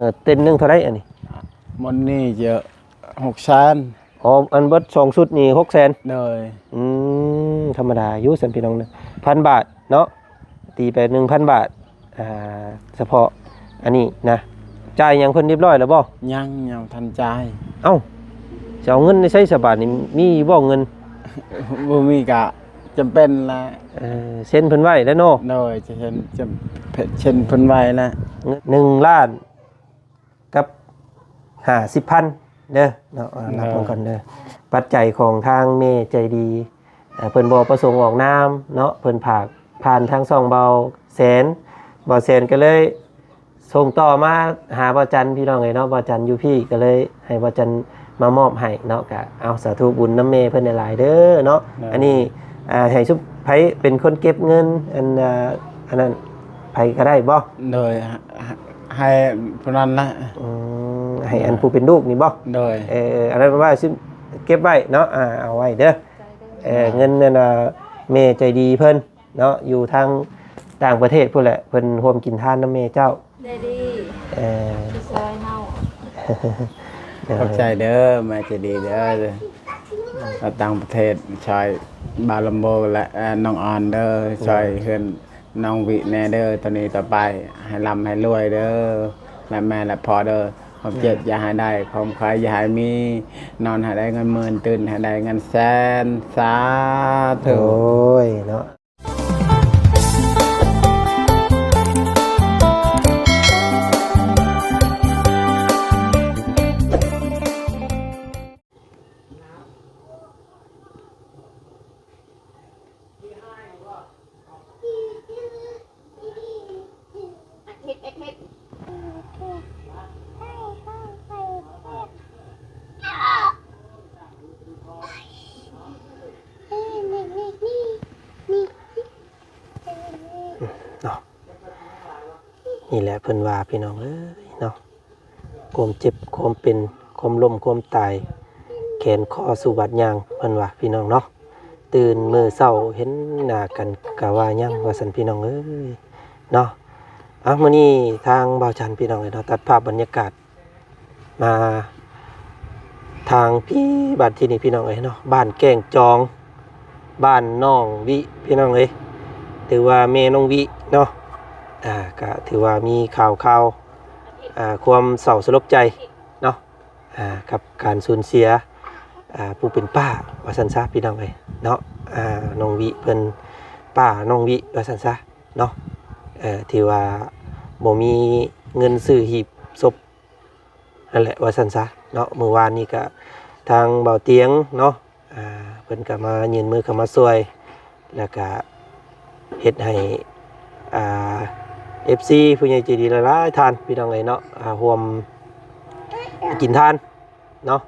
ເອີ ເຕັນໜຶ່ງເທົ່າໃດອັນນີ້? ໝົດນີ້ຈະຫົກແສນ. ອໍ ອັນເບິດສອງຊຸດນີ້ຫົກແສນ. ໂດຍ. ອືມ ທຳມະດາຢູ່ຊັ້ນພີ່ນ້ອງເນາະ ພັນບາດເນາະ ຕີໄປໜຶ່ງພັນບາດ ອ່າ ສະເພາະອັນນີ້ນະ. ຈ່າຍຫຍັງເພິ່ນຮຽບຮ້ອຍແລ້ວບໍ່? ຍັງ ຍັງບໍ່ທັນຈ່າຍ. ເອົ້າ ຊິເອົາເງິນໃນໃສສະບາດນີ້? ມີຢູ່ບໍ່ເງິນ? ບໍ່ມີກະຈຳເປັນລະ. ເອີ ເຊັນເພິ່ນໄວ້ແລ້ວເນາະ. ໂດຍ ຈະເຊັນ ຈະເຊັນເພິ່ນໄວ້ລະ. ໜຶ່ງລ້ານກັບຫ້າສິບພັນເດີເນາະ. ເອີ ນັບເບິ່ງກ່ອນເດີ. ປັດໄຈຂອງທາງແມ່ໃຈດີ ເອີ ເພິ່ນບໍ່ປະສົງອອກນາມເນາະ ເພິ່ນຝາກຜ່ານທາງຊ່ອງເບົາແສນ ເບົາແສນກໍເລີຍສົ່ງຕໍ່ມາຫາບ່າວຈັນ ພີ່ນ້ອງເອີຍເນາະ. ບ່າວຈັນຢູ່ພີ້ກໍເລີຍໃຫ້ບ່າວຈັນມາມອບໃຫ້ເນາະ. ກະເອົາ ສາທຸບຸນນຳແມ່ເພິ່ນຫຼາຍໆເດີເນາະ. ໂດຍ. ອັນນີ້ ອ່າ ໃຫ້ຊຸມ ໃຜເປັນຄົນເກັບເງິນ ອັນ ອ່າ ອັນນັ້ນ ໃຜກໍໄດ້ບໍ່? ໂດຍ ໃຫ້ຜູ້ນັ້ນລະ. ອືມ ໃຫ້ອັນຜູ້ເປັນລູກນີ້ບໍ່? ໂດຍ. ເອີ ອັນນັ້ນວ່າຊິເກັບໄວ້ເນາະ ອ່າ ເອົາໄວ້ເດີ. ເອີ ເງິນນັ້ນ ແມ່ໃຈດີເພິ່ນເນາະ ຢູ່ທາງຕ່າງປະເທດພຸ້ນແຫຼະ ເພິ່ນຮ່ວມກິນທານນຳແມ່ເຈົ້າ. ໃຈດີ ເອີ ທີ່ຊ່ອຍເຮົາ. ໂດຍ. ຂອບໃຈເດີ ແມ່ໃຈດີເດີ ຢູ່ຕ່າງປະເທດ ຊ່ອຍບ່າວລຳໂບ ແລະ ເອີ ນ້ອງອອນເດີ ໂດຍ. ຊ່ອຍເຮືອນ ນ້ອງວິແດ່ເດີ ຕໍ່ນີ້ຕໍ່ໄປໃຫ້ລ່ຳໃຫ້ລວຍເດີ ແລະແມ່ແລະພໍ່ເດີ. ຄວາມເຈັບຢ່າໃຫ້ໄດ້ ຄວາມໄຂ້ຢ່າໃຫ້ມີ ນອນໃຫ້ໄດ້ເງິນໝື່ນ ຕື່ນໃຫ້ໄດ້ເງິນແສນ ສາທຸ. ໂອ້ຍເນາະ. ເນາະ ນີ້ແຫຼະເພິ່ນວ່າ ພີ່ນ້ອງເອີຍເນາະ. ຄວາມເຈັບ ຄວາມເປັນ ຄວາມລົ້ມ ຄວາມຕາຍ ແຂນຄໍສະບັດຍ່າງ ເພິ່ນວ່າ ພີ່ນ້ອງເນາະ. ຕື່ນມື້ເຊົ້າເຫັນໜ້າກັນກະວ່າຍັງ ວ່າຊັ້ນ ພີ່ນ້ອງເອີຍເນາະ. ເອົາ ມື້ນີ້ທາງບ່າວຈັນ ພີ່ນ້ອງເອີຍເນາະ ຕັດພາບບັນຍາກາດມາທາງພີ້ ບາດທີນີ້ ພີ່ນ້ອງເອີຍເນາະ ບ້ານແກ້ງຈອງ ບ້ານນ້ອງວິ ພີ່ນ້ອງເອີຍ ຫຼືວ່າແມ່ນ້ອງວິເນາະ. ອ່າ ກະຖືວ່າມີຂ່າວຄາວ ອ່າ ຄວາມເສົ້າສະຫຼົດໃຈເນາະ ອ່າ ກັບການສູນເສຍ ອ່າ ຜູ້ເປັນປ້າ ວ່າຊັ້ນຊະ ພີ່ນ້ອງເອີຍເນາະ. ອ່າ ນ້ອງວິເພິ່ນ ປ້ານ້ອງວິ ວ່າຊັ້ນຊະເນາະ. ເອີ ທີ່ວ່າບໍ່ມີເງິນຊື້ຫີບສົບ ນັ້ນແຫຼະ ວ່າຊັ້ນຊະເນາະ. ມື້ວານນີ້ກະທາງບ່າວຕຽງເນາະ ອ່າ ເພິ່ນກະມາຍື່ນມືເຂົ້າມາຊ່ວຍ ແລ້ວກະເຮັດໃຫ້ ອ່າ ເອັຟຊີ ຜູ້ໃຫຍ່ໃຈດີຫຼາຍໆທ່ານ ພີ່ນ້ອງເອີຍເນາະ ອ່າ ຮ່ວມກິນທານເນາະ.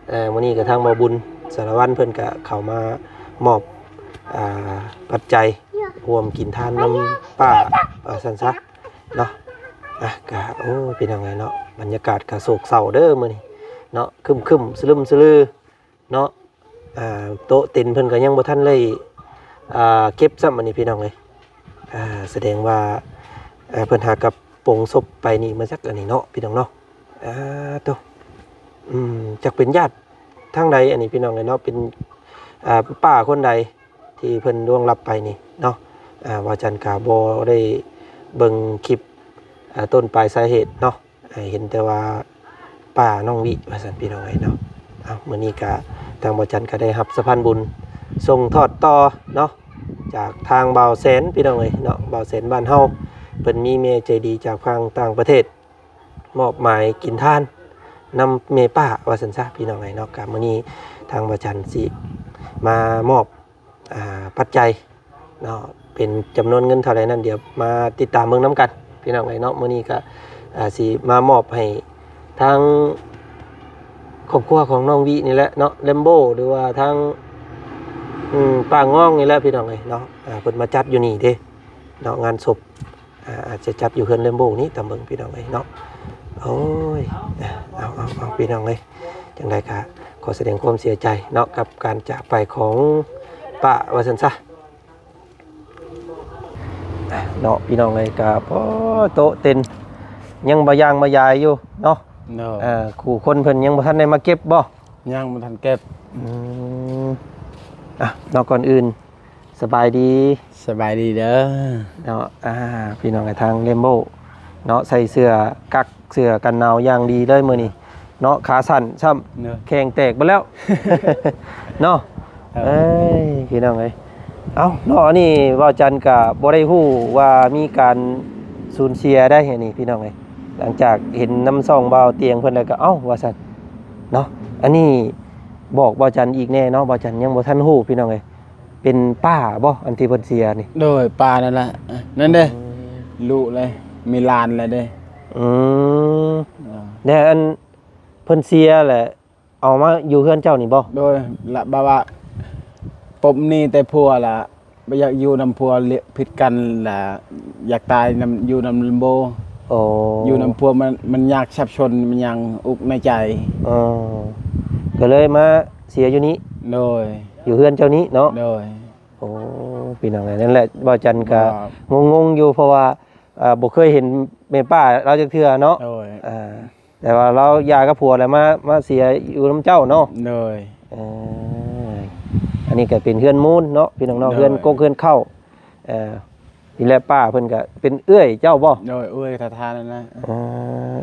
ເອີ ມື້ນີ້ກະທາງບ່າວບຸນສາລະວັນ ເພິ່ນກະເຂົ້າມາມອບ ອ່າ ປັດໄຈ ຮ່ວມກິນທານນຳປ້າ ວ່າຊັ້ນຊະ ເນາະ. ອ່ະ ກະ ໂອ້ ພີ່ນ້ອງເອີຍເນາະ ບັນຍາກາດກະໂສກເສົ້າເດີມື້ນີ້ເນາະ ຄຶ້ມໆ ສະລຶມສະລືເນາະ. ອ່າ ໂຕະເຕັນເພິ່ນກະຍັງບໍ່ທັນໄດ້ ອ່າ ເກັບຊ້ຳ ອັນນີ້ ພີ່ນ້ອງເອີຍ. ອ່າ ສະແດງວ່າ ເອີ ເພິ່ນຫາກັບປົງສົບໄປນີ້ມາຈັກ ອັນນີ້ເນາະ ພີ່ນ້ອງເນາະ. ອ່າ ໂຕ ອືມ ຈັກເປັນຍາດທາງໃດ ອັນນີ້ ພີ່ນ້ອງເອີຍເນາະ ເປັນ ອ່າ ປ້າຄົນໃດ ທີ່ເພິ່ນລ່ວງລັບໄປນີ້ເນາະ. ອ່າ ວ່າຈັນກະບໍ່ໄດ້ເບິ່ງຄລິບ ອ່າ ຕົ້ນປາຍສາເຫດເນາະ ເຫັນແຕ່ວ່າປ້ານ້ອງວິ ວ່າຊັ້ນ ພີ່ນ້ອງເອີຍເນາະ. ເອົ້າ ມື້ນີ້ກະທາງບ່າວຈັນກະໄດ້ຮັບສະພານບຸນສົ່ງທອດຕໍ່ເນາະ ຈາກທາງບ່າວແສນ ພີ່ນ້ອງເອີຍເນາະ ບ່າວແສນບ້ານເຮົາ ເພິ່ນມີແມ່ໃຈດີຈາກທາງຕ່າງປະເທດ ມອບໝາຍກິນທານນຳແມ່ປ້າ ວ່າຊັ້ນຊະ ພີ່ນ້ອງເອີຍເນາະ. ກະມື້ນີ້ທາງບ່າວຈັນຊິມາມອບ ອ່າ ປັດໄຈເນາະ ເປັນຈຳນວນເງິນເທົ່າໃດນັ້ນ ດຽວມາຕິດຕາມເບິ່ງນຳກັນ ພີ່ນ້ອງເອີຍເນາະ. ມື້ນີ້ກະ ອ່າ ຊິມາມອບໃຫ້ທາງຄອບຄົວຂອງນ້ອງວິນີ້ແຫຼະເນາະ ແລມໂບ ຫຼືວ່າທາງ ອືມ ປ້າງອງນີ້ແຫຼະ ພີ່ນ້ອງເອີຍເນາະ. ອ່າ ເພິ່ນມາຈັດຢູ່ນີ້ເດ້ເນາະ ງານສົບ ອ່າ ອາດຈະຈັດຢູ່ເຮືອນແລມໂບນີ້ ຕາມເບິ່ງ ພີ່ນ້ອງເອີຍເນາະ. ໂອ້ຍ ເອົາ ເອົາ ເອົາ ພີ່ນ້ອງເອີຍ ຈັ່ງໃດກະຂໍສະແດງຄວາມເສຍໃຈເນາະ ກັບການຈາກໄປຂອງປ້າ ວ່າຊັ້ນຊະເນາະ ພີ່ນ້ອງເອີຍ. ກະພໍໂຕະເຕັນ ຍັງບໍ່ຢ່າງບໍ່ຢາຍຢູ່ເນາະ. ໂດຍ ເອີ ຄູ່ຄົນເພິ່ນຍັງບໍ່ທັນໄດ້ມາເກັບບໍ່? ຍັງບໍ່ທັນເກັບ. ອືມ ອ່ະ ເນາະ ກ່ອນອື່ນ ສະບາຍດີ. ສະບາຍດີເດີເນາະ. ອ່າ ພີ່ນ້ອງ ທາງເຣນໂບເນາະ ໃສ່ເສື້ອກັກ ເສື້ອກັນໜາວຢ່າງດີເລີຍມື້ນີ້ເນາະ. ຂາສັ້ນຊ້ຳ ໂດຍ ແຂ້ງແຕກເບິດແລ້ວເນາະ. ເອີ ເອີຍ ພີ່ນ້ອງເອີຍ ເອົ້າເນາະ ອັນນີ້ບ່າວຈັນກະບໍ່ໄດ້ຮູ້ວ່າມີການສູນເສຍໄດ໋ ອັນນີ້ພີ່ນ້ອງເອີຍ. ຫຼັງຈາກເຫັນນຳຊ່ອງບ່າວຕຽງເພິ່ນແລ້ວກະ ເອົ້າ ວ່າຊັ້ນເນາະ. ອັນນີ້ບອກບ່າວຈັນອີກແດ່ເນາະ ບ່າວຈັນຍັງບໍ່ທັນຮູ້ ພີ່ນ້ອງເອີຍ. ເປັນປ້າບໍ່ ອັນທີ່ເພິ່ນເສຍນີ້? ໂດຍ ປ້ານັ້ນແຫຼະ ນັ້ນເດ້. ອືມ ລູກເລີຍ ມີຫຼານແລ້ວເດ້. ອືມ ໂດຍ ແລ້ວອັນເພິ່ນເສຍແຫຼະ ເອົາມາຢູ່ເຮືອນເຈົ້ານີ້ບໍ່? ໂດຍ ລະແບບວ່າປົມໜີ້ແຕ່ຜົວລະ ບໍ່ຢາກຢູ່ນຳຜົວ ຜິດກັນລະ ຢາກຕາຍນຳ ຢູ່ນຳລຳໂບ. ໂອ້ ຢູ່ນຳຜົວມັນ ມັນຍາກສັບສົນ ມັນຍັງອຸກໃນໃຈ. ເອີ ກໍເລີຍມາເສຍຢູ່ນີ້. ໂດຍ ຢູ່ເຮືອນເຈົ້ານີ້ເນາະ. ໂດຍ ໂອ້ ພີ່ນ້ອງເອີຍ ນັ້ນແຫຼະ ບ່າວຈັນກະ ກໍງົງໆຢູ່ ເພາະວ່າ ເອີ ບໍ່ເຄີຍເຫັນແມ່ປ້າລາວຈັກເທື່ອເນາະ. ໂດຍ ອ່າ ແຕ່ວ່າລາວຢ່າກັບຜົວແລ້ວ ມາ ມາເສຍຢູ່ນຳເຈົ້າເນາະ. ໂດຍ ເອີ ອັນນີ້ກໍເປັນເຮືອນມູນເນາະ ພີ່ນ້ອງເນາະ. ໂດຍ ເຮືອນກົກເຮືອນເຄົ້າ. ເອີ ນີ້ແຫຼະ ປ້າເພິ່ນກໍເປັນເອື້ອຍເຈົ້າບໍ່? ໂດຍ ເອື້ອຍແທ້ໆນັ້ນນະ. ເອີ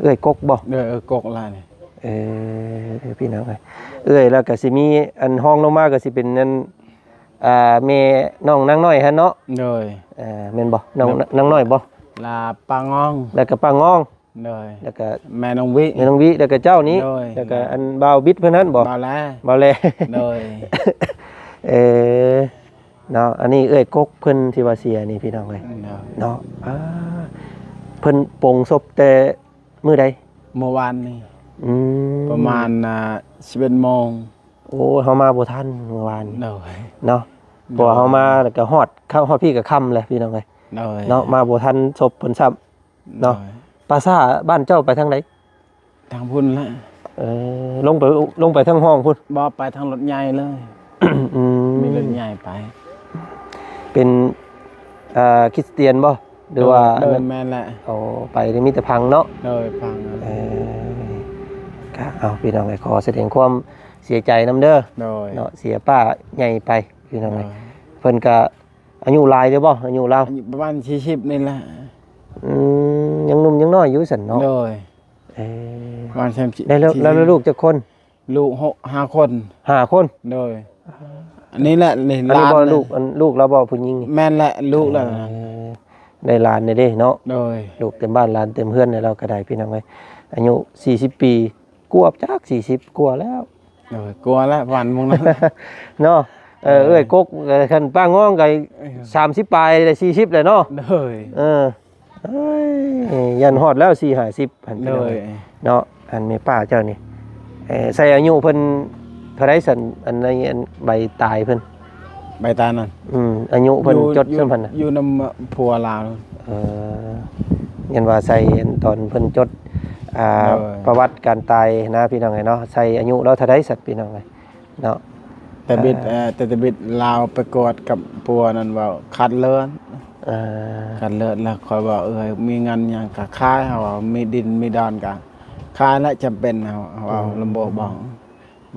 ເອື້ອຍກົກບໍ່? ໂດຍ ເອື້ອຍກົກລະນີ້. ເອີ ພີ່ນ້ອງເອີຍ ເອື້ອຍ ແລ້ວກໍຊິມີອັນຮອງລົງມາກໍຊິເປັນອັນ ອ່າ ແມ່ນ້ອງນາງນ້ອຍຫັ້ນເນາະ. ໂດຍ ເອີ ແມ່ນບໍ່? ນ້ອງ ໂດຍ ນາງນ້ອຍບໍ່? ລະປ້າງອງ ແລ້ວກໍປ້າງອງ. ໂດຍ ແລ້ວກໍແມ່ນ້ອງວິ ແມ່ນ້ອງວິ ແລ້ວກໍເຈົ້ານີ້. ໂດຍ ແລ້ວກໍອັນບ່າວບິດເພິ່ນຫັ້ນບໍ່? ບ່າວແລ ບ່າວແລ. ໂດຍ ເອີ ເນາະ ອັນນີ້ເອື້ອຍກົກເພິ່ນທີ່ວ່າເສຍນີ້ ພີ່ນ້ອງເອີຍ. ໂດຍ ເນາະ ອ່າ ເພິ່ນປົງສົບແຕ່ມື້ໃດ? ເມື່ອວານນີ້. ອືມ ປະມານ ອ່າ ສິບເອັດໂມງ. ໂອ້ ເຮົາມາບໍ່ທັນເມື່ອວານ. ໂດຍ ເນາະ ເພາະວ່າເຮົາມາແລ້ວກໍຮອດ ເຂົ້າຮອດພີ້ກໍຄ່ຳແລ້ວ ພີ່ນ້ອງເອີຍ. ໂດຍ ເນາະ ມາບໍ່ທັນສົບເພິ່ນຊ້ຳເນາະ. ໂດຍ ປ່າຊ້າບ້ານເຈົ້າໄປທາງໃດ? ທາງພຸ້ນລະ. ເອີ ລົງໄປ ລົງໄປທາງຮ່ອງພຸ້ນ? ບໍ່ ໄປທາງລົດໃຫຍ່ເລີຍ. ອືມ ມີລົດໃຫຍ່ໄປ. ເປັນ ເອີ ຄຣິສຕຽນບໍ່ ຫຼືວ່າ? ໂດຍ ແມ່ນແຫຼະ. ໂອ້ ໄປນີ້ມີແຕ່ພັງເນາະ. ໂດຍ ພັງ. ເອີ ກະເອົາ ພີ່ນ້ອງເອີຍ ຂໍສະແດງຄວາມເສຍໃຈນຳເດີ. ໂດຍ ເນາະ ເສຍປ້າໃຫຍ່ໄປ ພີ່ນ້ອງເອີຍ. ໂດຍ ເພິ່ນກະອາຍຸຫຼາຍແລ້ວບໍ່? ອາຍຸລາວ ອາຍຸປະມານສີ່ສິບນີ້ແຫຼະ. ອືມ ຍັງໜຸ່ມຍັງນ້ອຍຢູ່ຊັ້ນເນາະ. ໂດຍ ເອີ ປະມານສາມສິບ. ແລ້ວ ແລ້ວລູກຈັກຄົນ? ລູກຫົກ ຫ້າຄົນ. ຫ້າຄົນ. ໂດຍ ອັນນີ້ແຫຼະ ນີ້ ອັນນີ້ບໍ່ ຫຼານ ລູກ ອັນລູກລາວບໍ່ ຜູ້ຍິງນີ້? ແມ່ນແຫຼະ ລູກລາວ. ເອີ ໄດ້ຫຼານແດ່ເດເນາະ. ໂດຍ ລູກເຕັມບ້ານຫຼານເຕັມເຮືອນແລ້ວ ລາວກໍໄດ້ ພີ່ນ້ອງເອີຍ. ອາຍຸສີ່ສິບປີ ກວາ ຈັກສີ່ສິບກວ່າແລ້ວ. ໂດຍ ກວ່າແລ້ວ ປະມານໝູ່ນັ້ນເນາະ. ເອີ ເອີ ເອື້ອຍກົກ ເອີ ຄັນປ້າງອງກໍ ເອີ ສາມສິບປາຍ ສີ່ສິບແລ້ວເນາະ. ໂດຍ ເອີ ເອີຍ ຢ້ານຮອດແລ້ວສີ່ຫ້າສິບຫັ້ນ. ໂດຍ ເນາະ ອັນແມ່ປ້າເຈົ້ານີ້ ເອີ ໃສ່ອາຍຸເພິ່ນເທົ່າໃດຊັ້ນ? ອັນໃນອັນໃບຕາຍເພິ່ນ ໃບຕາຍນັ້ນ. ອືມ ອາຍຸເພິ່ນຈົດສ່ຳຫັ້ນນະ ຢູ່ນຳຜົວລາວ. ເອີ ຍັນວ່າໃສ່ອັນຕອນເພິ່ນຈົດ ອ່າ ໂດຍ ປະຫວັດການຕາຍນະ ພີ່ນ້ອງເອີຍເນາະ. ໃສ່ອາຍຸລາວເທົ່າໃດຊັ້ນ ພີ່ນ້ອງເອີຍ? ເນາະ ແຕ່ບິດ ເອີ ເອີ ແຕ່ ແຕ່ບິດລາວໄປກວດກັບຜົວນັ້ນ ເວົ້າຂາດເລືອດ. ເອີ ຂາດເລືອດແລ້ວຂ້ອຍເວົ້າ ເອີຍ ມີເງິນຫຍັງກະຂາຍ ເຮົາເວົ້າ ມີດິນມີດອນກະຂາຍແຫຼະ ຈຳເປັນ ເຮົາ ເຮົາເວົ້າ ອືມ ລຳໂບບອກ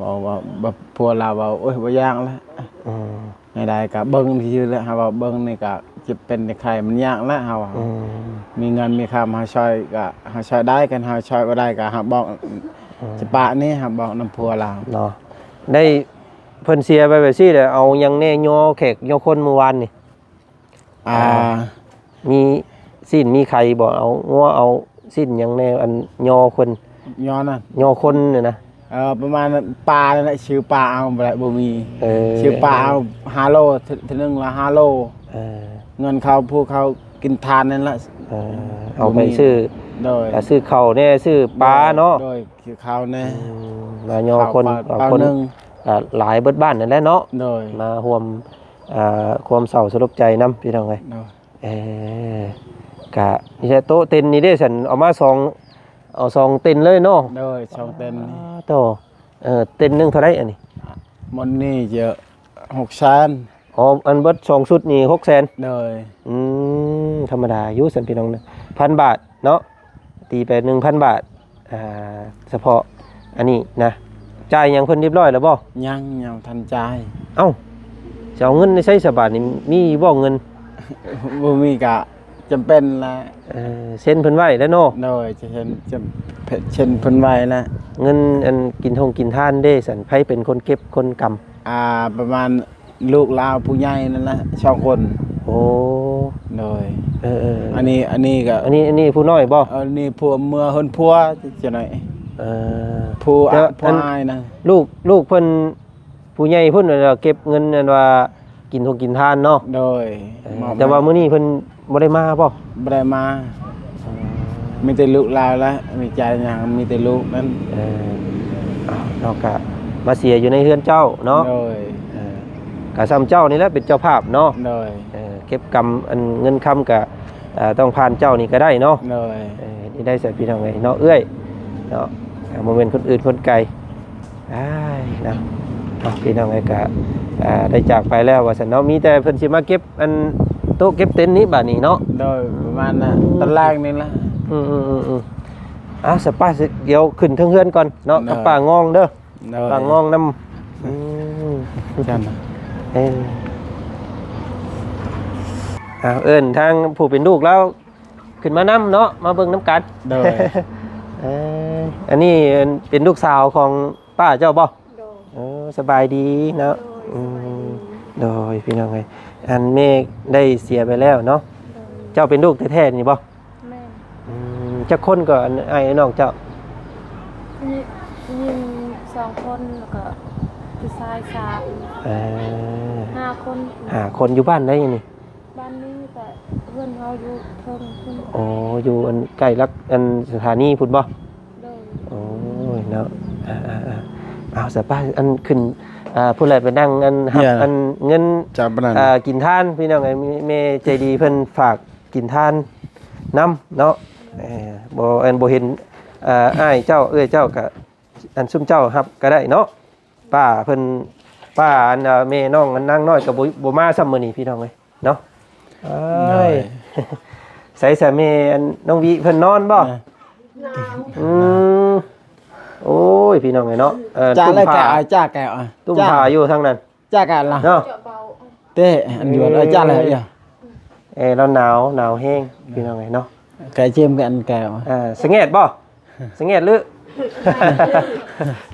ບອກວ່າ ບ- ຜົວລາວເວົ້າ ໂອ້ຍ ບໍ່ຢາກແລ້ວ. ອືມ ແນວໃດກະເບິ່ງຊື່ໆແຫຼະ ເຮົາເວົ້າ ເບິ່ງນີ້ກະຈະເປັນໄດ້ໄຂ້ ມັນຍາກແລ້ວ ເຮົາເວົ້າ. ອືມ ມີເງິນມີຄຳ ເຮົາຊ່ອຍກະ ເຮົາຊ່ອຍໄດ້ ຄັນເຮົາຊ່ອຍບໍ່ໄດ້ກະເຮົາບອກ ອືມ ຈະປະນີ້ ເຮົາບອກນຳຜົວລາວເນາະ. ໄດ້ ເພິ່ນເສຍໄປແບບຊີ້ແຫຼະ ເອົາຫຍັງແດ່ຍໍແຂກຍໍຄົນມື້ວານນີ້? ອ່າ ອ່າ ມີຊີ້ນມີໄຂ່ບໍ່? ເອົາງົວເອົາຊີ້ນຫຍັງແດ່ ອັນຍໍຄົນ ຍໍນັ້ນ ຍໍຄົນນີ້ນະ. ເອີ ປະມານປານັ້ນແຫຼະ ຊື້ປາເອົາ ບໍ່ໄດ້ ບໍ່ມີ. ເອີ ຊື້ປາເອົາຫ້າໂລ ເທື່ອໜຶ່ງລະຫ້າໂລ. ເອີ ເງິນເຂົາ ຜູ້ເຂົາກິນທານນັ້ນລະ. ເອີ ເອົາໄປຊື້ ໂດຍ ຊື້ເຂົ້າແດ່ ຊື້ປາເນາະ. ໂດຍ ຊື້ເຂົ້າແດ່. ອືມ ມາຍໍຄົນ ເຂົ້າປາ ເອົາຄົນ ປາໜຶ່ງ ອ່າ ຫຼາຍເບິດບ້ານນັ້ນແຫຼະເນາະ. ໂດຍ ມາຮ່ວມ ອ່າ ຄວາມເສົ້າສະຫຼົບໃຈນຳ ພີ່ນ້ອງເອີຍ. ໂດຍ ເອີ ກະນີ້ແຫຼະ ໂຕະເຕັນນີ້ເດ້ຊັ້ນ ເອົາມາສອງ ເອົາສອງເຕັນເລີຍເນາະ. ໂດຍ ສອງເຕັນນີ້. ໂຕ ເອີ ເຕັນໜຶ່ງເທົ່າໃດອັນນີ້? ໝົດນີ້ຈະຫົກແສນ. ອໍ ອັນເບິດສອງຊຸດນີ້ຫົກແສນ. ໂດຍ ອືມ ທຳມະດາຢູ່ຊັ້ນ ພີ່ນ້ອງເນາະ ພັນບາດເນາະ. ຕີໄປໜຶ່ງພັນບາດ ອ່າ ສະເພາະອັນນີ້ນະ. ຈ່າຍຫຍັງເພິ່ນຮຽບຮ້ອຍແລ້ວບໍ່? ຍັງ ຍັງບໍ່ທັນຈ່າຍ. ເອົ້າ ຊິເອົາເງິນໃນໃສສະບາດນີ້? ມີບໍ່ເງິນ? ບໍ່ມີກະຈຳເປັນລະ. ເອີ ເຊັນເພິ່ນໄວ້ແລ້ວເນາະ? ໂດຍ ຈະເຊັນ ຈະເຊັນເພິ່ນໄວ້ລະ. ເງິນອັນກິນທົ່ງກິນທານເດ້ຊັ້ນ? ໃຜເປັນຄົນເກັບຄົນກຳ? ອ່າ ປະມານ ລູກລາວຜູ້ໃຫຍ່ນັ້ນລະ ສອງຄົນ. ໂອ້ ໂດຍ ເອີໆ ອັນນີ້ ອັນນີ້ກໍ ອັນນີ້ ອັນນີ້ຜູ້ນ້ອຍບໍ່? ອັນນີ້ຜົວເມືອເຮືອນຜົວຈັກໜ້ອຍ. ເອີ ຜູ້ ແຕ່ວ່າ ຜູ້ ອັນ ອ້າຍນະ ລູກ ລູກເພິ່ນຜູ້ໃຫຍ່ພຸ້ນ ເກັບເງິນ ອັນວ່າກິນທົ່ງກິນທານເນາະ? ໂດຍ ເອີ ມອບ ແຕ່ວ່າມື້ນີ້ເພິ່ນ ບໍ່ໄດ້ມາບໍ່? ບໍ່ໄດ້ມາ. ອໍ ມີແຕ່ລູກລາວລະ ມີຈ່າຍຫຍັງ ມີແຕ່ລູກນັ້ນ. ເອີ ເອົາ ເນາະ ກະມາເສຍຢູ່ໃນເຮືອນເຈົ້າເນາະ? ໂດຍ ເອີ ກະສ່ຳເຈົ້ານີ້ແຫຼະເປັນເຈົ້າພາບເນາະ? ໂດຍ ເອີ ເກັບກຳອັນເງິນຄຳກະ ເອີ ຕ້ອງຜ່ານເຈົ້ານີ້ກະໄດ້ເນາະ? ໂດຍ ເອີ ເຮັດໄດ້ຊັ້ນພີ່ນ້ອງເອີຍເນາະ ເອື້ອຍເນາະ ບໍ່ແມ່ນຄົນອື່ນຄົນໄກ. ອ້າຍເນາະ ເນາະ ພີ່ນ້ອງເອີຍ ກະ ອ່າ ໄດ້ຈາກໄປແລ້ວວ່າຊັ້ນເນາະ. ມີແຕ່ເພິ່ນຊິມາເກັບອັນໂຕະເກັບເຕັນນີ້ບາດນີ້ເນາະ? ໂດຍ ປະມານນັ້ນ ຕອນແລງນີ້ລະ. ອືມໆໆໆ ເອົາ ສະປ້າ ດຽວຂຶ້ນເທິງເຮືອນກ່ອນເນາະ ໂດຍ ກັບປ້າງອງເດີ. ໂດຍ ປ້າງອງນຳ. ອືມ ຈັ່ງ ເອີ ເອົາ ເອີ້ນທາງຜູ້ເປັນລູກລາວຂຶ້ນມານຳເນາະ ມາເບິ່ງນຳກັນ. ໂດຍ ເອີ ອັນນີ້ເປັນລູກສາວຂອງປ້າເຈົ້າບໍ່? ໂດຍ ເອີ ສະບາຍດີເນາະ. ໂດຍ ອືມ ສະບາຍດີ. ໂດຍ ພີ່ນ້ອງເອີຍ ອັນແມ່ໄດ້ເສຍໄປແລ້ວເນາະ? ໂດຍ ເຈົ້າເປັນລູກແທ້ໆນີ້ບໍ່? ແມ່ນ. ອືມ ຈັກຄົນກໍ ອັນ ອ້າຍນ້ອງເຈົ້າ? ຜູ້ຍິງສອງຄົນ ແລ້ວກໍຜູ້ຊາຍສາມ. ເອີ ຫ້າຄົນ. ຫ້າຄົນ. ຢູ່ບ້ານໃດນີ້? ບ້ານນີ້ກະເຮືອນເຮົາຢູ່ເທິງພຸ້ນ. ອໍ ຢູ່ອັນໃກ້ຫຼັກອັນສະຖານີພຸ້ນບໍ່? ໂດຍ ໂອ້ຍເນາະ ອ່າໆໆ ເອົາ ສະໄປ ອັນຂຶ້ນ ອ່າ ພຸ້ນແຫຼະ ໄປນັ່ງອັນຮັບ ເອີ ອັນເງິນ ອ່າ ກິນທານ ພີ່ນ້ອງເອີຍ ມີແມ່ໃຈດີເພິ່ນຝາກກິນທານນຳເນາະ. ເອີ ບໍ່ ອັນບໍ່ເຫັນ ອ່າ ອ້າຍເຈົ້າ ເອື້ອຍເຈົ້າກະ ອັນຊຸມເຈົ້າຮັບກະໄດ້ເນາະ. ປ້າເພິ່ນ ປ້າ ອັນ ແມ່ນ້ອງ ອັນນາງນ້ອຍກໍບໍ່ ບໍ່ມາຊ້ຳມື້ນີ້ພີ່ນ້ອງເອີຍເນາະ. ໂດຍ ເອີຍ ໃສສະແມ່ ອັນນ້ອງວິເພິ່ນນອນບໍ່? ເອີ ອືມ ໂອ້ຍ ພີ່ນ້ອງເອີຍເນາະ ເອີ ຕຸ້ມຜ້າ ຈ້າແກເອົາ ຕຸ້ມຜ້າຢູ່ທາງນັ້ນ ຈ້າແກເອົາເນາະ. ເຕະ ອັນຢວນ ເອີ ຈ້າແລ້ວ ເອີ ລາວໜາວ ໜາວແຮງ ພີ່ນ້ອງເອີຍເນາະ. ແກເຈີມກັນແກ ເອີ ສະແງດບໍ່? ສະແງດຫຼື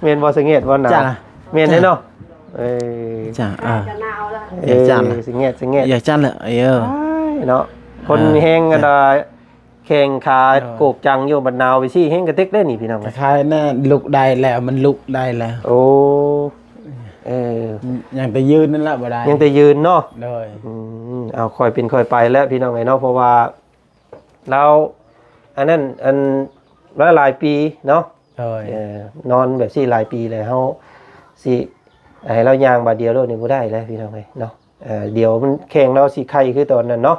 ແມ່ນບໍ່? ສະແງດບໍ່? ໜາວ ແມ່ນເດ້ເນາະ. ເອີ ຈ້າ ເອີ ເອີ ສະແງດ ສະແງດ ຢ່າຈ້າລະ ເອີ ເນາະ ຄົນແຮງອັນ ແຂ້ງຂາໂກກຈັງຢູ່ ບັດໜາວໄປຊີ້ແຮງກະເຕັກເດ້ນີ້ ພີ່ນ້ອງ. ຄ້າຍໆ ນັ້ນ ລຸກໄດ້ແລ້ວ ມັນລຸກໄດ້ແລ້ວ. ໂອ້ ເອີ ຍັງແຕ່ຢືນນັ້ນລະບໍ່ໄດ້ ຍັງແຕ່ຢືນເນາະ. ໂດຍ ອືມ ເອົາ ຄ່ອຍເປັນຄ່ອຍໄປແລ້ວ ພີ່ນ້ອງເອີຍເນາະ ເພາະວ່າ ລາວ ອັນນັ້ນ ອັນ ຫຼາຍໆປີເນາະ. ໂດຍ ເອີ ນອນແບບຊີ້ຫຼາຍປີແລ້ວ ເຮົາຊິໃຫ້ລາວຍ່າງບາດດຽວໂລດນີ້ບໍ່ໄດ້ແລ້ວ ພີ່ນ້ອງເອີຍເນາະ. ເອີ ດຽວມັນແຂ້ງລາວຊິໄຄຄືຕອນນັ້ນເນາະ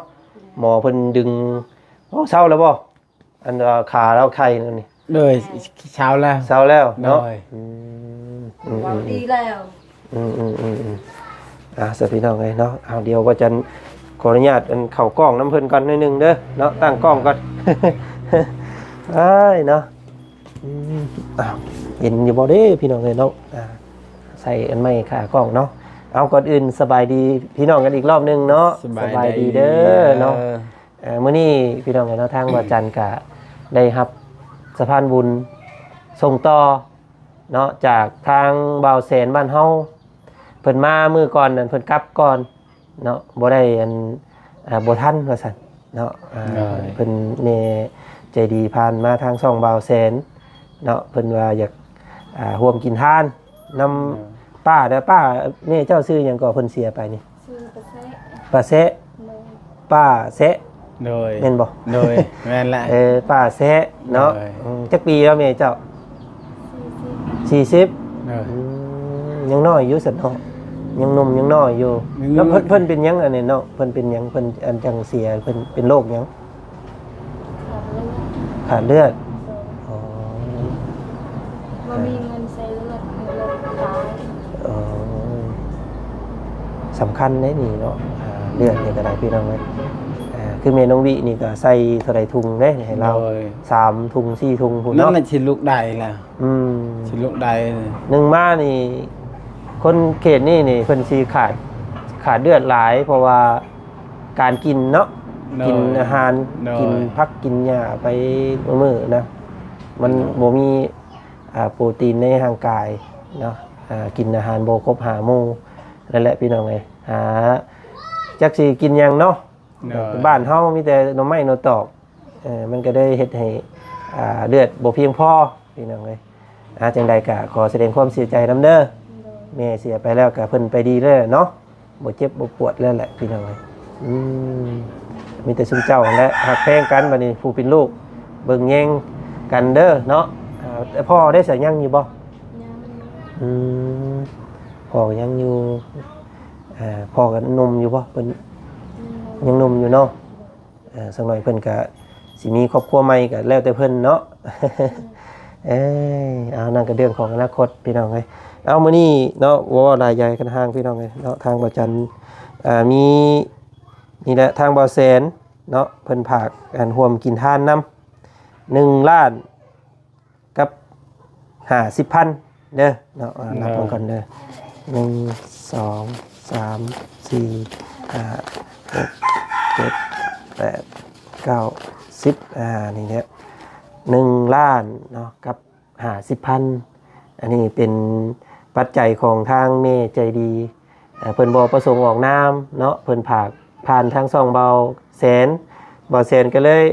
ໝໍເພິ່ນດຶງ. ໂອ້ ເຊົາແລ້ວບໍ່? ອັນວ່າຂາລາວໄຄນັ້ນນີ້. ໂດຍ ເຊົາແລ້ວ ເຊົາແລ້ວເນາະ. ໂດຍ ອືມ ເວົ້າດີແລ້ວ. ອືມໆໆໆ ອ່າ ສະ ພີ່ນ້ອງເອີຍເນາະ ເອົາ ດຽວວ່າຈັນຂໍອະນຸຍາດ ອັນ ເຂົ້າກ້ອງນຳເພິ່ນກ່ອນໜ້ອຍໜຶ່ງເດີເນາະ ຕັ້ງກ້ອງກ່ອນ. ເອີຍເນາະ ອືມ ເອົາ ເຫັນຢູ່ບໍ່ເດ້ ພີ່ນ້ອງເອີຍເນາະ. ອ່າ ໃສ່ອັນໄມ້ຂາກ້ອງເນາະ. ເອົາ ກ່ອນອື່ນສະບາຍດີພີ່ນ້ອງກັນອີກລອບໜຶ່ງເນາະ. ສະບາຍດີເດີເນາະ. ເອີ ມື້ນີ້ພີ່ນ້ອງເອີຍເນາະ ທາງບ່າວຈັນກະໄດ້ຮັບສະພານບຸນສົ່ງຕໍ່ເນາະ ຈາກທາງບ່າວແສນບ້ານເຮົາ ເພິ່ນມາມື້ກ່ອນນັ້ນ ເພິ່ນກັບກ່ອນເນາະ ບໍ່ໄດ້ ອັນ ອ່າ ບໍ່ທັນວ່າຊັ້ນເນາະ. ອ່າ ໂດຍ ເພິ່ນ ແມ່ໃຈດີຜ່ານມາທາງຊ່ອງບ່າວແສນເນາະ ເພິ່ນວ່າຢາກ ອ່າ ຮ່ວມກິນທານນຳ ໂດຍ ປ້າເດີ. ປ້າ ແມ່ເຈົ້າຊື່ຫຍັງກໍ ເພິ່ນເສຍໄປນີ້? ຊື່ປ້າແຊະ ປ້າແຊະ ໂດຍ ປ້າແຊະ ໂດຍ ແມ່ນບໍ່? ໂດຍ ແມ່ນແຫຼະ ເອີ ປ້າແຊະເນາະ. ໂດຍ ອືມ ຈັກປີແລ້ວແມ່ເຈົ້າ? ສີ່ສິບ ສີ່ສິບ. ໂດຍ ອືມ ຍັງນ້ອຍຢູ່ຊັ້ນເນາະ ຍັງໜຸ່ມຍັງນ້ອຍຢູ່. ຍັງ ແລ້ວເພິ່ນ ເພິ່ນເປັນຫຍັງອັນນີ້ເນາະ? ເພິ່ນເປັນຫຍັງ ເພິ່ນອັນຈັ່ງເສຍ ເພິ່ນເປັນໂລກຫຍັງ? ຂາດເລືອດ ຂາດເລືອດ. ໂດຍ ອໍ ບໍ່ມີເງິນໃສ່ເລືອດ ເລືອດຕາຍ. ອໍ ສຳຄັນເດ້ນີ້ເນາະ ອ່າ ເລືອດນີ້ກໍໄດ້ ພີ່ນ້ອງເອີຍ. ອ່າ ຄືແມ່ນ້ອງວິນີ້ກໍໃສ່ເທົ່າໃດທຸງເດ້ໃຫ້ລາວ? ໂດຍ ສາມທຸງ ສີ່ທຸງພຸ້ນເນາະ. ນັ້ນລະຊິລຸກໄດ້ລະ. ອືມ ຊິລຸກໄດ້. ໜຶ່ງມານີ້ ຄົນເຂດນີ້ນີ້ເພິ່ນຊິຂາດ ຂາດເລືອດຫຼາຍ ເພາະວ່າການກິນເນາະ. ໂດຍ ກິນອາຫານ ໂດຍ ກິນຜັກກິນຫຍ້າໄປມື້ໆນະ ມັນ ໂດຍ ບໍ່ມີ ອ່າ ໂປຣຕີນໃນຮ່າງກາຍເນາະ. ອ່າ ກິນອາຫານບໍ່ຄົບຫ້າໝູ່ ນັ້ນແຫຼະພີ່ນ້ອງເອີຍ. ຫາ ຈັກຊິກິນຫຍັງເນາະ. ໂດຍ ບ້ານເຮົາມີແຕ່ໜໍ່ໄມ້ໜໍ່ຕອກ. ເອີ ມັນກໍໄດ້ເຮັດໃຫ້ ອ່າ ເລືອດບໍ່ພຽງພໍພີ່ນ້ອງເອີຍ. ອ່າ ຈັ່ງໃດກໍຂໍສະແດງຄວາມເສຍໃຈນຳເດີ. ໂດຍ ແມ່ເສຍໄປແລ້ວກໍເພິ່ນໄປດີແລ້ວເນາະ ບໍ່ເຈັບບໍ່ປວດແລ້ວແຫຼະພີ່ນ້ອງເອີຍ. ອືມ ມີແຕ່ຊຸມເຈົ້າຫັ້ນແຫຼະຮັກແພງກັນ ບັດນີ້ຜູ້ເປັນລູກເບິ່ງແຍງກັນເດີເນາະ. ອ່າ ແຕ່ພໍ່ໄດ້ສະ ຍັງຢູ່ບໍ່? ຍັງ. ອືມ ພໍ່ກໍຍັງຢູ່. ອ່າ ພໍ່ກໍໜຸ່ມຢູ່ບໍ່? ເພິ່ນ ຍັງໜຸ່ມ ຍັງໜຸ່ມຢູ່ເນາະ. ເອີ ສັກໜ້ອຍເພິ່ນກະຊິມີຄອບຄົວໃໝ່ ກະແລ້ວແຕ່ເພິ່ນເນາະ. ເອີຍ ເອົາ ນັ້ນກະເລື່ອງຂອງອະນາຄົດພີ່ນ້ອງເອີຍ. ເອົາ ມື້ນີ້ເນາະ ບໍ່ເວົ້າຫຼາຍໃຫຍ່ກັນຫ່າງພີ່ນ້ອງເອີຍເນາະ. ທາງບ່າວຈັນ ອ່າ ມີ ນີ້ແຫຼະ ທາງບ່າວແສນເນາະ ເພິ່ນຝາກ ອັນ ຮ່ວມກິນທານນຳ ໜຶ່ງລ້ານ ກັບຫ້າສິບພັນເດີເນາະ. ອ່າ ນັບເບິ່ງກ່ອນເດີ ໜຶ່ງ ສອງ ສາມ ສີ່ ຫ້າ ຫົກ ເຈັດ ແປດ ເກົ້າ ສິບ ອ່າ ນີ້ແຫຼະ ໜຶ່ງລ້ານເນາະ ກັບຫ້າສິບພັນ. ອັນນີ້ເປັນປັດໄຈຂອງທາງແມ່ໃຈດີ ເອີ ເພິ່ນບໍ່ປະສົງອອກນາມເນາະ ເພິ່ນຝາກຜ່ານທາງຊ່ອງບ່າວແສນ ບ່າວແສນກໍເລີຍ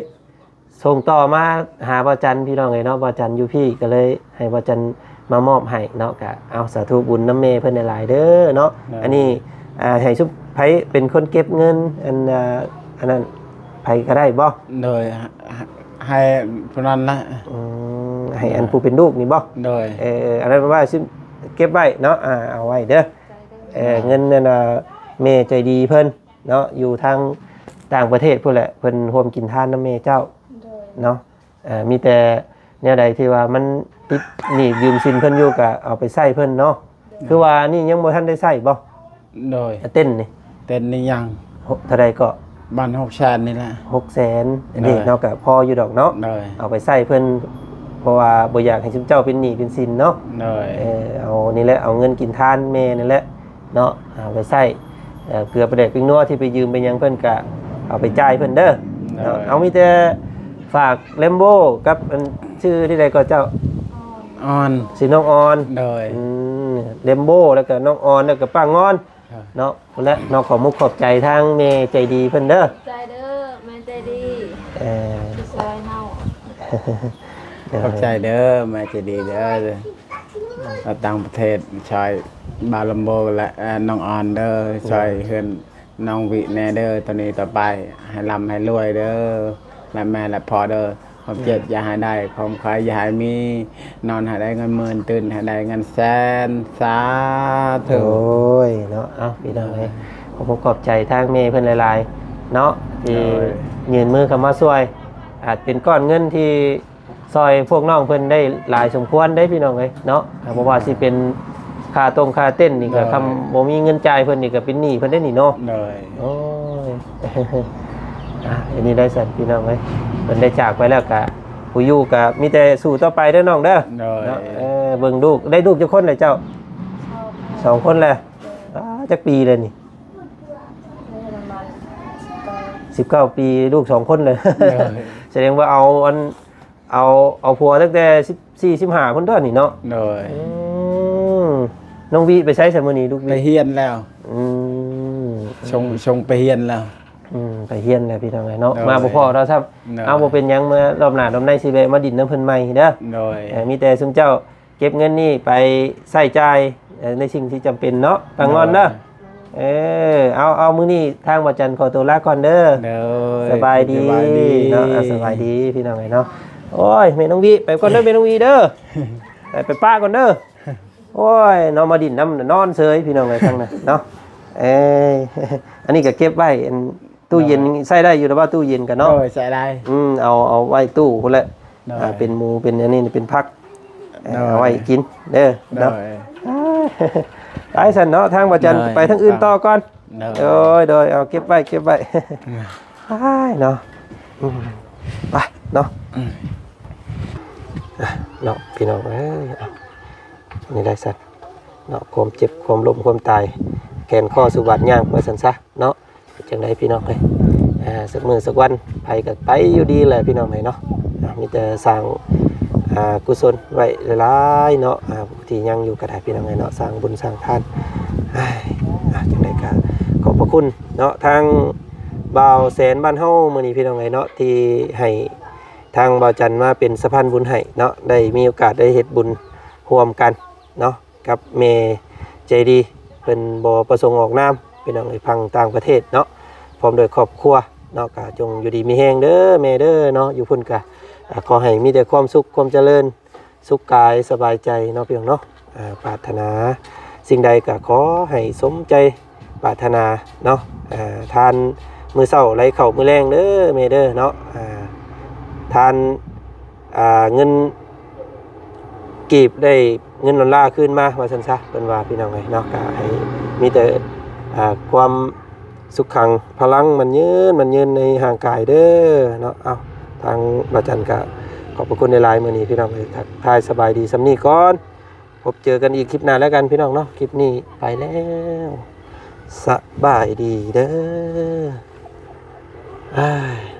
ສົ່ງຕໍ່ມາຫາບ່າວຈັນພີ່ນ້ອງເອີຍເນາະ. ບ່າວຈັນຢູ່ພີ້ກໍເລີຍໃຫ້ບ່າວຈັນມາມອບໃຫ້ເນາະ. ກະເອົາ ສາທຸບຸນນຳແມ່ເພິ່ນຫຼາຍໆເດີເນາະ. ໂດຍ ອັນນີ້ ອ່າ ໃຫ້ຊຸມ ໃຜເປັນຄົນເກັບເງິນ ອັນ ອ່າ ອັນນັ້ນ ໃຜກໍໄດ້ບໍ່? ໂດຍ ໃຫ້ຜູ້ນັ້ນລະ. ອືມ ໃຫ້ອັນ ໂດຍ ຜູ້ເປັນລູກນີ້ບໍ່? ໂດຍ ເອີ ອັນນັ້ນວ່າຊິເກັບໄວ້ເນາະ. ອ່າ ເອົາໄວ້ເດີ. ເອີ ເງິນນັ້ນ ແມ່ໃຈດີເພິ່ນ ເນາະ ຢູ່ທາງຕ່າງປະເທດພຸ້ນແຫຼະ ເພິ່ນຮ່ວມກິນທານນຳແມ່ເຈົ້າ ໂດຍ ເນາະ. ເອີ ມີແຕ່ແນວໃດທີ່ວ່າມັນຕິດໜີ້ຢືມສິນເພິ່ນຢູ່ ກະເອົາໄປໃຊ້ເພິ່ນເນາະ. ໂດຍ ຄືວ່ານີ້ຍັງບໍ່ທັນໄດ້ໃຊ້ບໍ່? ໂດຍ ເຕັນນີ້ ເຕັນນີ້ຍັງ. ເທົ່າໃດເກາະ? ປະມານຫົກແສນນີ້ແຫຼະ. ຫົກແສນ ໂດຍ ນີ້ເນາະ ກະພໍຢູ່ດອກເນາະ. ໂດຍ ເອົາໄປໃຊ້ເພິ່ນ ເພາະວ່າບໍ່ຢາກໃຫ້ຊຸມເຈົ້າເປັນໜີ້ເປັນສິນເນາະ. ໂດຍ ເອີ ເອົານີ້ແຫຼະ ເອົາເງິນກິນທານແມ່ນີ້ແຫຼະ ເນາະ ເອົາໄປໃຊ້ ເອີ ເກືອປາແດກປິງນົວທີ່ໄປຢືມໄປຫຍັງເພິ່ນກະເອົາໄປຈ່າຍເພິ່ນເດີ ໂດຍ ເນາະ. ເອົາ ມີແຕ່ຝາກແລມໂບກັບອັນ ຊື່ທີ່ໃດກໍເຈົ້າ? ອອນ ຊື່ນ້ອງອອນ ໂດຍ ອືມ ແລມໂບ ແລ້ວກໍນ້ອງອອນ ແລ້ວກໍປ້າງອນ ເນາະ. ພຸ້ນແຫຼະເນາະ ຂອບມຸກຂອບໃຈທາງແມ່ໃຈດີເພິ່ນເດີ ຂອບໃຈເດີ ແມ່ໃຈດີ ເອີ ທີ່ຊ່ວຍເຮົາ ໂດຍ ຂອບໃຈເດີ ແມ່ໃຈດີເດີ. ແລ້ວຕ່າງປະເທດຊ່ອຍບ່າວລຳໂບ ແລະ ເອີ ນ້ອງອອນເດີ ໂດຍ ຊ່ອຍເຮືອນນ້ອງວິແດ່ເດີ ຕໍ່ນີ້ຕໍ່ໄປໃຫ້ລ່ຳໃຫ້ລວຍເດີ ແລະ ແມ່ ແລະ ພໍ່ເດີ ຄວາມເຈັບ ໂດຍ ຢ່າໃຫ້ໄດ້ ຄວາມໄຂ້ຢ່າໃຫ້ມີ ນອນໃຫ້ໄດ້ເງິນໝື່ນ ຕື່ນໃຫ້ໄດ້ເງິນແສນ ສາທຸ. ໂອ້ຍເນາະ ເອົ້າ ພີ່ນ້ອງເອີຍ ໂດຍ ຂອບອົກຂອບໃຈທາງແມ່ເພິ່ນຫຼາຍໆເນາະ ທີ່ ໂດຍ ຍື່ນມືເຂົ້າມາຊ່ວຍ ອາດເປັນກ້ອນເງິນທີ່ ຊ່ອຍພວກນ້ອງເພິ່ນໄດ້ຫຼາຍສົມຄວນເດ້ພີ່ນ້ອງເອີຍເນາະ. ອ່າ ບໍ່ວ່າຊິເປັນຄ່າຕົງຄ່າເຕັ້ນນີ້ກໍ ໂດຍ ຄຳບໍ່ມີເງິນຈ່າຍເພິ່ນນີ້ກໍເປັນໜີ້ເພິ່ນໄດ້ນີ້ເນາະ. ໂດຍ ໂອ້ຍ ອ່າ ອັນນີ້ໄດ້ຊັ້ນພີ່ນ້ອງເອີຍ ເພິ່ນໄດ້ຈາກໄປແລ້ວກະ ຜູ້ຢູ່ກະມີແຕ່ສູ້ຕໍ່ໄປເດີນ້ອງເດີ. ໂດຍ ເນາະ ເອີ ເບິ່ງລູກ ໄດ້ລູກຈັກຄົນແລ້ວເຈົ້າ? ສອງ ສອງຄົນແລ້ວ. ໂດຍ ອ່າ ຈັກປີແລ້ວນີ້? ໄດ້ປະມານສິບເກົ້າ ສິບເກົ້າປີ ລູກສອງຄົນເລີຍ. ໂດຍ ສະແດງວ່າເອົາອັນ ເອົາ ເອົາຜົວຕັ້ງແຕ່ສິບສີ່ ສິບຫ້າພຸ້ນຕົວະນີ້ເນາະ. ໂດຍ ອືມ ນ້ອງວິໄປໃສຊະມື້ນີ້ ລູກວິ? ໄປຮຽນແລ້ວ. ອືມ ສົ່ງ ສົ່ງໄປຮຽນແລ້ວ. ອືມ ໄປຮຽນແລ້ວພີ່ນ້ອງເອີຍເນາະ. ໂດຍ ມາບໍ່ພໍ້ເນາະຊ້ຳ. ໂດຍ ເອົາ ບໍ່ເປັນຫຍັງ ເມື່ອລອບໜ້າລອບໃນຊິແວະມາດິນນຳເພິ່ນໃໝ່ເດີ. ໂດຍ ເອີ ມີແຕ່ຊຸມເຈົ້າ ເກັບເງິນນີ້ໄປໃຊ້ຈ່າຍ ເອີ ໃນສິ່ງທີ່ຈຳເປັນເນາະ ປ້າງອນເດີ. ໂດຍ ເອີ ເອົາ ເອົາ ມື້ນີ້ທາງບ່າວຈັນຂໍຕົວລາກ່ອນເດີ. ໂດຍ ສະບາຍດີ ສະບາຍດີເນາະ. ອ່າ ສະບາຍດີພີ່ນ້ອງເອີຍເນາະ. ໂອ້ຍ ແມ່ນ້ອງວິ ໄປກ່ອນເດີ ແມ່ນ້ອງວິເດີ. ໄປ ໄປປະກ່ອນເດີ. ໂອ້ຍ ເນາະ ມາດິນນຳນອນເຊີຍພີ່ນ້ອງເອີຍ ທາງນັ້ນເນາະ. ເອີ ອັນນີ້ກໍເກັບໄວ້ ອັນ ຕູ້ເຢັນ ໂດຍ ໃຊ້ໄດ້ຢູ່ແລ້ວບໍ່? ຕູ້ເຢັນກໍເນາະ. ໂດຍ ໃຊ້ໄດ້. ອືມ ເອົາ ເອົາໄວ້ຕູ້ພຸ້ນແຫຼະ. ໂດຍ ອ່າ ເປັນໝູເປັນອັນນີ້ເປັນຜັກ ເອີ ໂດຍ ເອົາໄວ້ກິນເດີເນາະ. ໂດຍ ໄປຊັ້ນເນາະ ທາງບ່າວຈັນ ໂດຍ ໄປທາງອື່ນຕໍ່ກ່ອນ. ໂດຍ ໂດຍ ໂດຍ ເອົາເກັບໄວ້ ເກັບໄວ້. ອ້າຍເນາະ ອືມ ໄປເນາະ ອືມ ອ່ະເນາະ ພີ່ນ້ອງເອີຍ ເອົາ ນີ້ໄດ້ສັດເນາະ ຄວາມເຈັບຄວາມລົ້ມຄວາມຕາຍ ແຂນຄໍສູ່ບາດຍ່າງ ວ່າຊັ້ນຊະເນາະ. ເປັນຈັ່ງໃດພີ່ນ້ອງເອີຍ ອ່າ ສັກມື້ສັກວັນ ໃຜກໍໄປຢູ່ດີແຫຼະພີ່ນ້ອງເອີຍເນາະ. ອ່າ ມີແຕ່ສ້າງ ອ່າ ກຸສົນໄວ້ຫຼາຍໆເນາະ ອ່າ ຜູ້ທີ່ຍັງຢູ່ກໍໄດ້ພີ່ນ້ອງເອີຍເນາະ ສ້າງບຸນສ້າງທານ. ອ່າ ຈັ່ງໃດກໍຂອບພະຄຸນເນາະ ທາງບ່າວແສນບ້ານເຮົາມື້ນີ້ພີ່ນ້ອງເອີຍເນາະ ທີ່ໃຫ້ທາງບ່າວຈັນມາເປັນສະພານບຸນໃຫ້ເນາະ ໄດ້ມີໂອກາດໄດ້ເຮັດບຸນຮ່ວມກັນເນາະ ກັບແມ່ໃຈດີ ເພິ່ນບໍ່ປະສົງອອກນາມ ພີ່ນ້ອງເອີຍ ພັງຕ່າງປະເທດເນາະ ພ້ອມດ້ວຍຄອບຄົວເນາະ. ກະຈົ່ງຢູ່ດີມີແຮງເດີແມ່ເດີເນາະ ຢູ່ພຸ້ນກະ ອ່າ ຂໍໃຫ້ມີແຕ່ຄວາມສຸກຄວາມຈະເລີນ ສຸກກາຍສະບາຍໃຈເນາະ ພີ່ນ້ອງເນາະ. ອ່າ ປາດຖະໜາສິ່ງໃດກະຂໍໃຫ້ສົມໃຈປາດຖະໜາເນາະ. ອ່າ ທານມື້ເຊົ້າໄຫຼເຂົ້າມື້ແລງເດີແມ່ເດີເນາະ. ອ່າ ທານ ອ່າ ເງິນກີບໄດ້ເງິນດອນລາຄືນມາ ວ່າຊັ້ນຊະ ເພິ່ນວ່າ ພີ່ນ້ອງເອີຍເນາະ. ກະໃຫ້ມີແຕ່ ອ່າ ຄວາມສຸກຂັງພະລັງ ໝັ້ນຍືນ ໝັ້ນຍືນໃນຮ່າງກາຍເດີເນາະ. ເອົ້າ ທາງບ່າວຈັນກະຂອບພະຄຸນຫຼາຍໆ ມື້ນີ້ ພີ່ນ້ອງເອີຍ ທັກທາຍສະບາຍດີສ່ຳນີ້ກ່ອນ. ພົບເຈີກັນອີກຄລິບໜ້າແລ້ວກັນ ພີ່ນ້ອງເນາະ. ຄລິບນີ້ໄປແລ້ວ ສະບາຍດີເດີ ອ້າຍ.